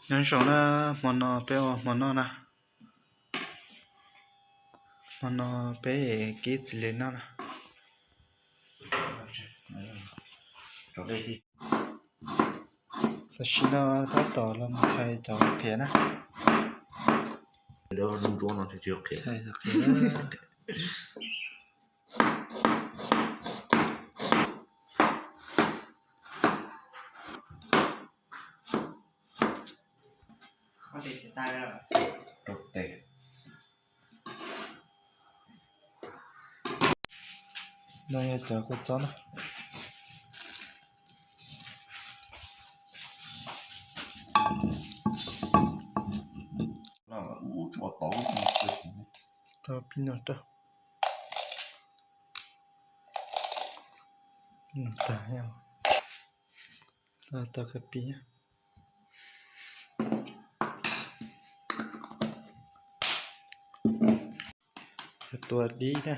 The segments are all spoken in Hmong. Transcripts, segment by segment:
Nyob zoo na, hmo no peb ua hmo noj na. Hmo no peb kib txiv lws noj na. Tam sim no tab tom los mus thaij cov qhiav na. No yog cov kua txob na. Tau pib no rau. Pib no tag, tau ka pib. Tua dib na.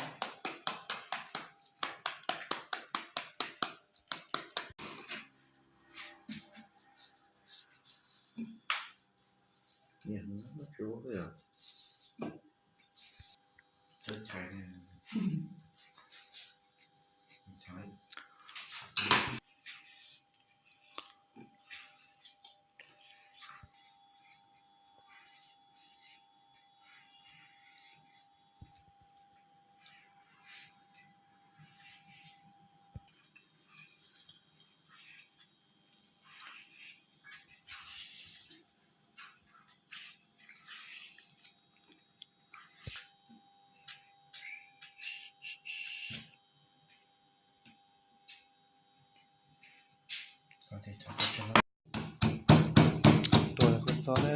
Tua kua txob na.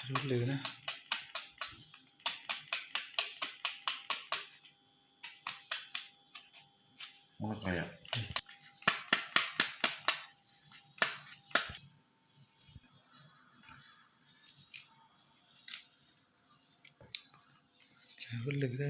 Lub lws na. Lub lws na.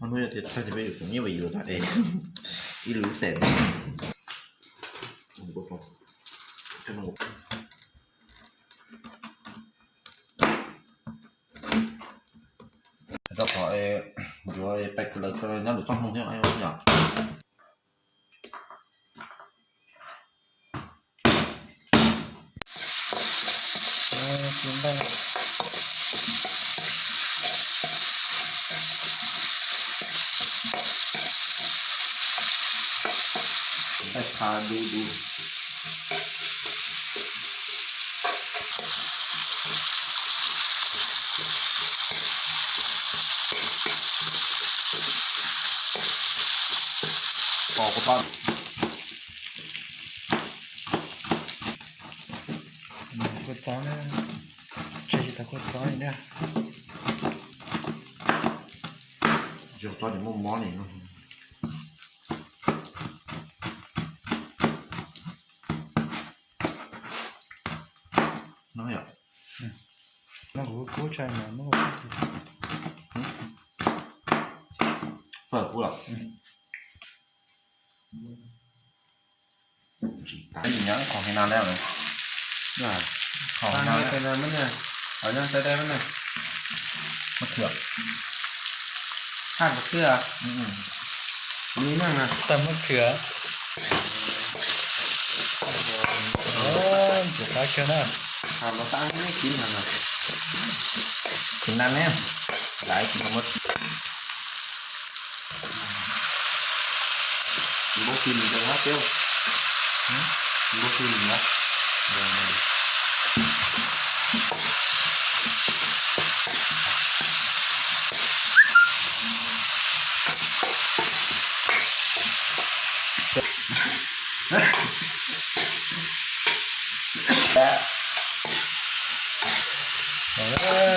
Hnub no yog tias tag ces peb yuav mus nyiaj pem yus tas es ib lub xees. Rau qhov yuav pais kws lawv nyob lwm txoj hmoo thiab yom. Nqaij qha dub dub. Kua txob na, tseg tsis tau kua txob li na. Yog txob ces muaj mob li no. No yom. No kuv kub tshaj no muab. Fawm kub los. Tsis tas, nyob qhov hais na lawm. Qhov hais na, mab khwm. Haj pov twj, li neej na, tag mab khwm. Ntxim qab kawg na. Tsis na ne, laiv tsis muab. Npau suav nws nrog hab tiag. Npau suav nws na.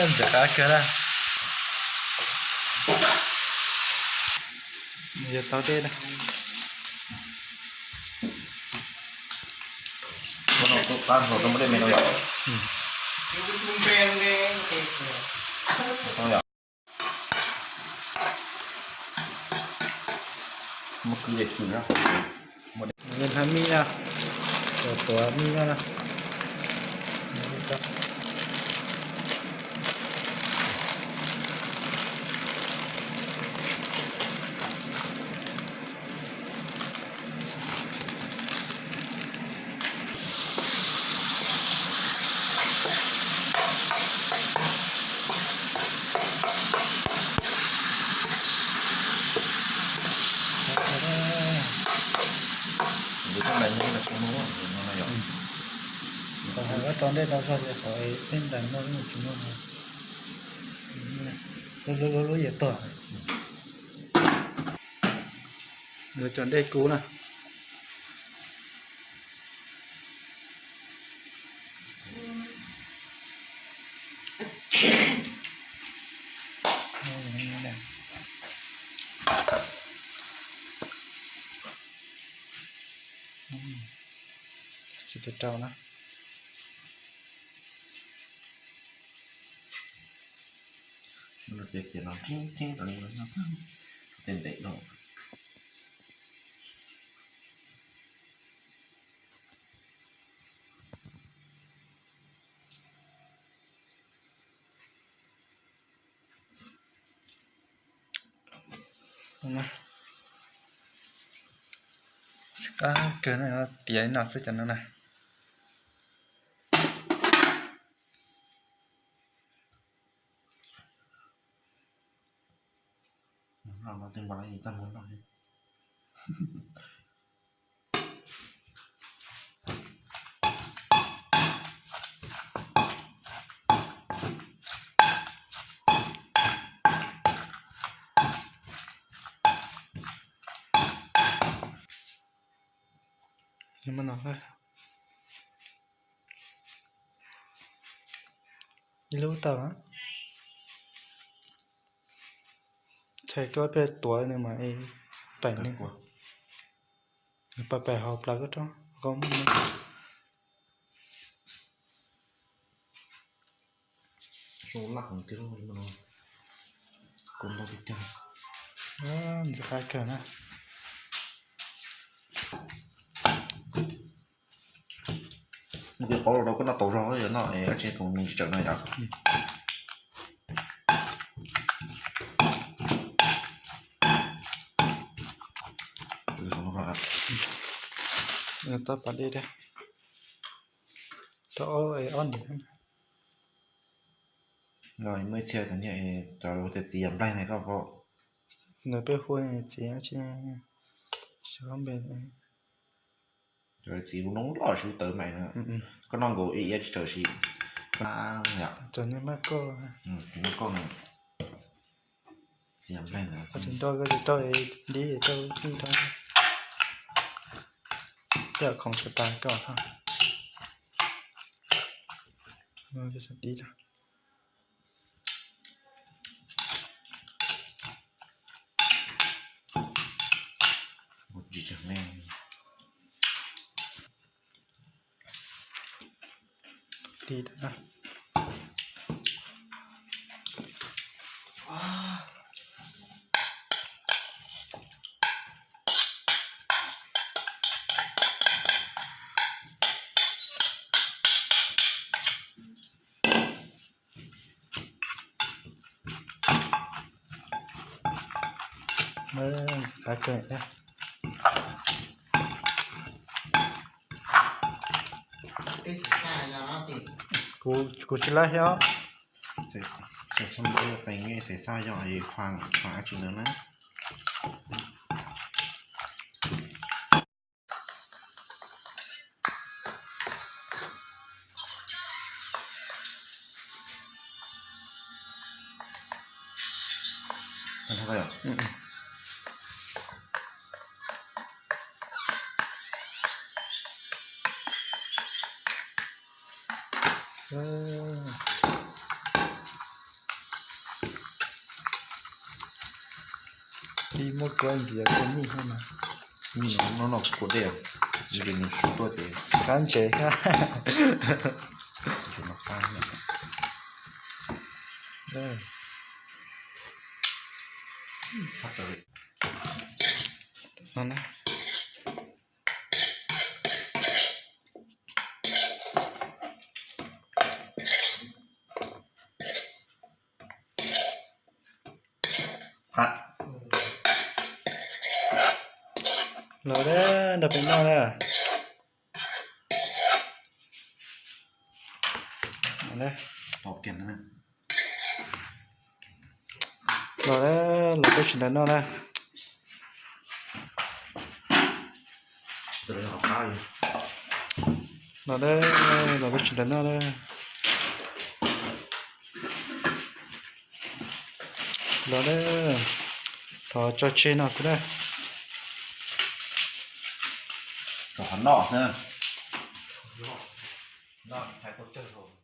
Ntxim qab kawg na. Yuav tau dej na. Ua no kuj qab nrho rau muaj dej me no yom. Muab kwv dej kwv na. Hnab mij na, tuav mij no na. Tau hais koj tso dej tau zog ces qhov peb ntais no tsis muaj. Lub lub lub lub yuav tuag. Yuav cov dej kub na. Tsis tau rau na. Ces no theeb theeb rau li no, tej ntev no. Qab kawg na, tiav li no xwb cov no na. Ib lub tau. Txhais koj pheej tuav nws mas pem nws, nws pais pem hauv plawv koj rau, koj muab. Ntxim qab kawg na. Nws kuj qauv rau koj noj tau zog, yog noj dab tsi kuj nws tsis tsawm no yom. Tau pas dej thiab. Rau ob, ob niam. No muaj ib txhia cov niag cov tias txiv yam nplaig na koj pom. Ntawd peb hu txiv dab tsi, sab npe. Cov txiv lub noob loj sib tawv mas na. Koj noj nkaus ib yam tsis tawm si. Cov niag maj kauj, txiv maj kauj na. Txiv yam nplaig na. Koj tsis nrauj, koj tsis rauj dib, rauj txij rau. Tej khoom tsis tas koj ha. Dib na. Dib na. Qab kawg thiab. Kuv tsis laib thiab. Xav xaj yog, faa dab tsi ntawd na. Ib muab kuab ntxias kua mij thiab mas. Mij no no kuv dej, tsis li nws sub tuaj ces qab ntses thiab. Los, nrog peb noj na. Los, los peb sawv daws noj na. Los, los peb sawv daws noj na. Los, thov tso tseg no xwb na. Rau qhov noj xwb na.